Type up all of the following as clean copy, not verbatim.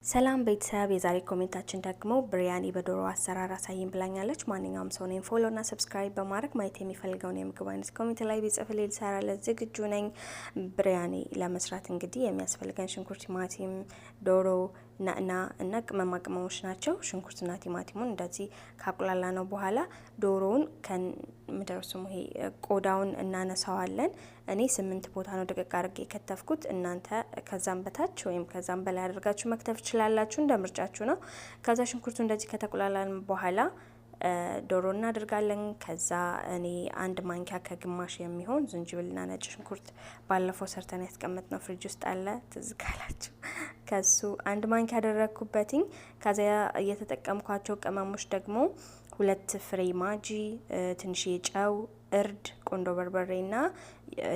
ሰላም ቤተሰብ፣ የዛሬ comment ኣችን ደግሞ ብሪያኒ በዶሮ አሰራር አሳይን ብላኛለች። ማንኛውም ሰው እኔን follow እና subscribe በማድረግ ማየት የሚፈልገውን የምግብ አይነት comment ላይ ቢጽፍልኝ ልሰራለት ዝግጁ ነኝ። ብሪያኒ ለመስራት እንግዲህ የሚያስፈልገን ሽንኩርት፣ ቲማቲም፣ ዶሮ፣ ናዕና እና ቅመማ ቅመሞች ናቸው። ሽንኩርትና ቲማቲሙን እንደዚህ ካቁላላነው በኋላ ዶሮውን ከምደርሱም ይሄ ቆዳውን እናነሳዋለን። እኔ 8 ቦታ ነው ደቀቅ አድርጌ የከተፍኩት። እናንተ ከዛም በታች ወይም ከዛም በላይ አድርጋችሁ መክተፍ ትችላላችሁ፣ እንደ ምርጫችሁ ነው። ከዛ ሽንኩርቱ እንደዚህ ከተቁላላን በኋላ ዶሮ እናደርጋለን። ከዛ እኔ 1 ማንኪያ ከግማሽ የሚሆን ዝንጅብልና ነጭ ሽንኩርት ባለፈው ሰርተን ያስቀመጥነው ፍሪጅ ውስጥ አለ፣ ትዝ ካላችሁ፣ ከሱ 1 ማንኪያ ያደረግኩበትኝ። ከዚያ እየተጠቀምኳቸው ቅመሞች ደግሞ 2 ፍሬ ማጂ፣ ትንሽዬ ጨው፣ እርድ፣ ቁንዶ በርበሬና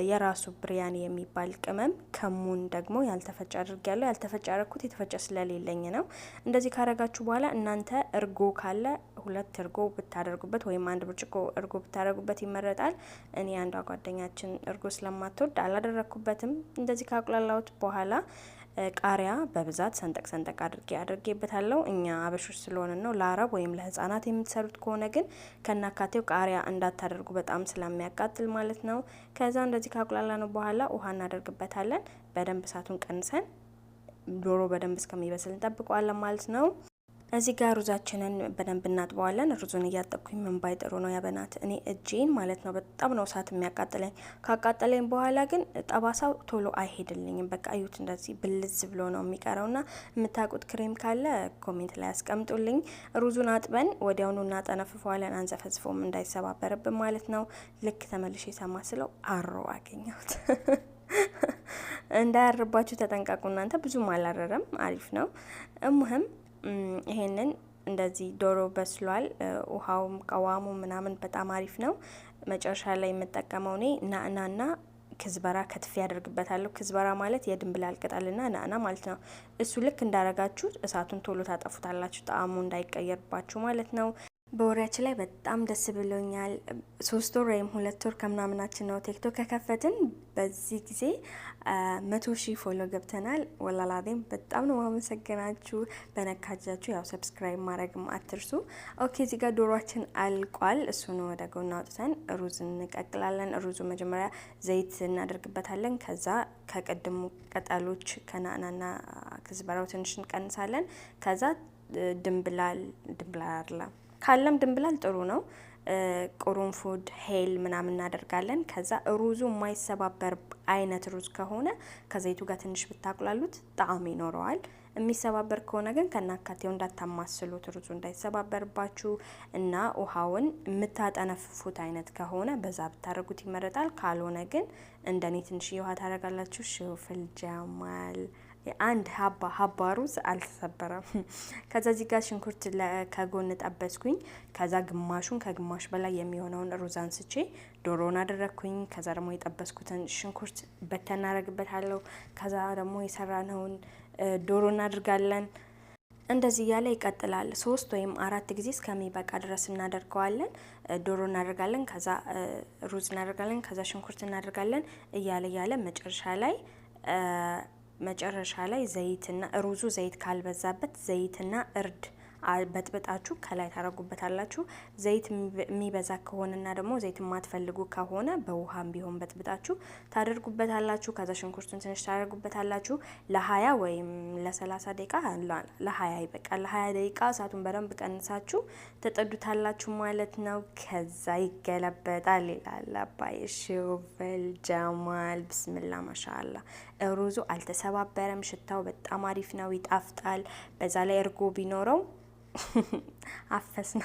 የራሱ ብሪያኒ የሚባል ቅመም፣ ከሙን ደግሞ ያልተፈጨ አድርጊያለሁ። ያልተፈጨ ያረኩት የተፈጨ ስለሌለኝ ነው። እንደዚህ ካረጋችሁ በኋላ እናንተ እርጎ ካለ 2 እርጎ ብታደርጉበት ወይም 1 ብርጭቆ እርጎ ብታደርጉበት ይመረጣል። እኔ አንዷ ጓደኛችን እርጎ ስለማትወድ አላደረግኩበትም። እንደዚህ ካቁላላሁት በኋላ ቃሪያ በብዛት ሰንጠቅ ሰንጠቅ አድርጌ አድርጌበታለሁ። እኛ አበሾች ስለሆነ ነው። ለአረብ ወይም ለህጻናት የምትሰሩት ከሆነ ግን ከናካቴው ቃሪያ እንዳታደርጉ፣ በጣም ስለሚያቃጥል ማለት ነው። ከዛ እንደዚህ ካቁላላነው በኋላ ውሃ እናደርግበታለን። በደንብ እሳቱን ቀንሰን ዶሮ በደንብ እስከሚበስል እንጠብቀዋለን ማለት ነው። እዚህ ጋር ሩዛችንን በደንብ እናጥበዋለን። ሩዙን እያጠብኩኝ ምን ባይ ጥሩ ነው ያበናት፣ እኔ እጄን ማለት ነው በጣም ነው እሳት የሚያቃጥለኝ። ካቃጠለኝ በኋላ ግን ጠባሳው ቶሎ አይሄድልኝም። በቃ እዩት፣ እንደዚህ ብልዝ ብሎ ነው የሚቀረው። ና የምታውቁት ክሬም ካለ comment ላይ ያስቀምጡልኝ። ሩዙን አጥበን ወዲያውኑ እናጠነፍፈዋለን፣ አንዘፈዝፎም እንዳይሰባበርብን ማለት ነው። ልክ ተመልሼ ሳማስለው አሮ አገኘሁት። እንዳያርባችሁ ተጠንቀቁ እናንተ። ብዙም አላረረም፣ አሪፍ ነው። እሙህም ይሄንን እንደዚህ ዶሮ በስሏል። ውሃውም ቀዋሙ ምናምን በጣም አሪፍ ነው። መጨረሻ ላይ የምጠቀመው እኔ ናዕናና ክዝበራ ከትፌ ያደርግበታለሁ። ክዝበራ ማለት የድንብላል ቅጠልና ናዕና ማለት ነው። እሱ ልክ እንዳረጋችሁ እሳቱን ቶሎ ታጠፉታላችሁ፣ ጣዕሙ እንዳይቀየርባችሁ ማለት ነው። በወሬያችን ላይ በጣም ደስ ብሎኛል። 3 ወር ወይም 2 ወር ከምናምናችን ነው ቲክቶክ ከከፈትን። በዚህ ጊዜ 100,000 follow ገብተናል። ወላላዴም በጣም ነው ማመሰግናችሁ። በነካጃችሁ ያው subscribe ማድረግም አትርሱ። Okay፣ እዚህ ጋር ዶሯችን አልቋል። እሱን ወደ ጎን አውጥተን ሩዝ እንቀቅላለን። ሩዙ መጀመሪያ ዘይት እናደርግበታለን። ከዛ ከቅድሙ ቅጠሎች ከናዕናና ክዝበራው ትንሽ እንቀንሳለን። ከዛ ድንብላል፣ ድንብላል አይደለም፣ ካለም ድንብላል ጥሩ ነው። ቁርንፉድ፣ ሄል ምናምን እናደርጋለን። ከዛ ሩዙ የማይሰባበር አይነት ሩዝ ከሆነ ከዘይቱ ጋር ትንሽ ብታቁላሉት ጣዕም ይኖረዋል። የሚሰባበር ከሆነ ግን ከናካቴው እንዳታማስሉት ሩዙ እንዳይሰባበርባችሁ፣ እና ውሃውን የምታጠነፍፉት አይነት ከሆነ በዛ ብታደርጉት ይመረጣል። ካልሆነ ግን እንደኔ ትንሽ ውሃ ታደርጋላችሁ። شوف الجمال፣ አንድ ሀባ ሀባ ሩዝ አልተሰበረም። ከዛ እዚህ ጋር ሽንኩርት ከጎን ጠበስኩኝ። ከዛ ግማሹን ከግማሽ በላይ የሚሆነውን ሩዝ አንስቼ ዶሮውን አደረግኩኝ። ከዛ ደግሞ የጠበስኩትን ሽንኩርት በተን አደርግበታለሁ። ከዛ ደግሞ የሰራነውን ዶሮ እናድርጋለን። እንደዚህ እያለ ይቀጥላል። ሶስት ወይም አራት ጊዜ እስከሚበቃ ድረስ እናደርገዋለን። ዶሮ እናደርጋለን፣ ከዛ ሩዝ እናደርጋለን፣ ከዛ ሽንኩርት እናደርጋለን፣ እያለ እያለ መጨረሻ ላይ ዘይትና ሩዙ ዘይት ካልበዛበት ዘይትና እርድ በጥብጣችሁ ከላይ ታረጉበታላችሁ። ዘይት የሚበዛ ከሆነና ደግሞ ዘይት የማትፈልጉ ከሆነ በውሃም ቢሆን በጥብጣችሁ ታደርጉበታላችሁ። ከዛ ሽንኩርቱን ትንሽ ታደርጉበታላችሁ። ለ20 ወይም ለ30 ደቂቃ፣ ለ20 ይበቃል። ለ20 ደቂቃ እሳቱን በደንብ ቀንሳችሁ ትጥዱታላችሁ ማለት ነው። ከዛ ይገለበጣል ይላል አባይ። شوف الجمال፣ ብስምላ ማሻአላ። ሩዙ አልተሰባበረም። ሽታው በጣም አሪፍ ነው፣ ይጣፍጣል። በዛ ላይ እርጎ ቢኖረው አፈስና።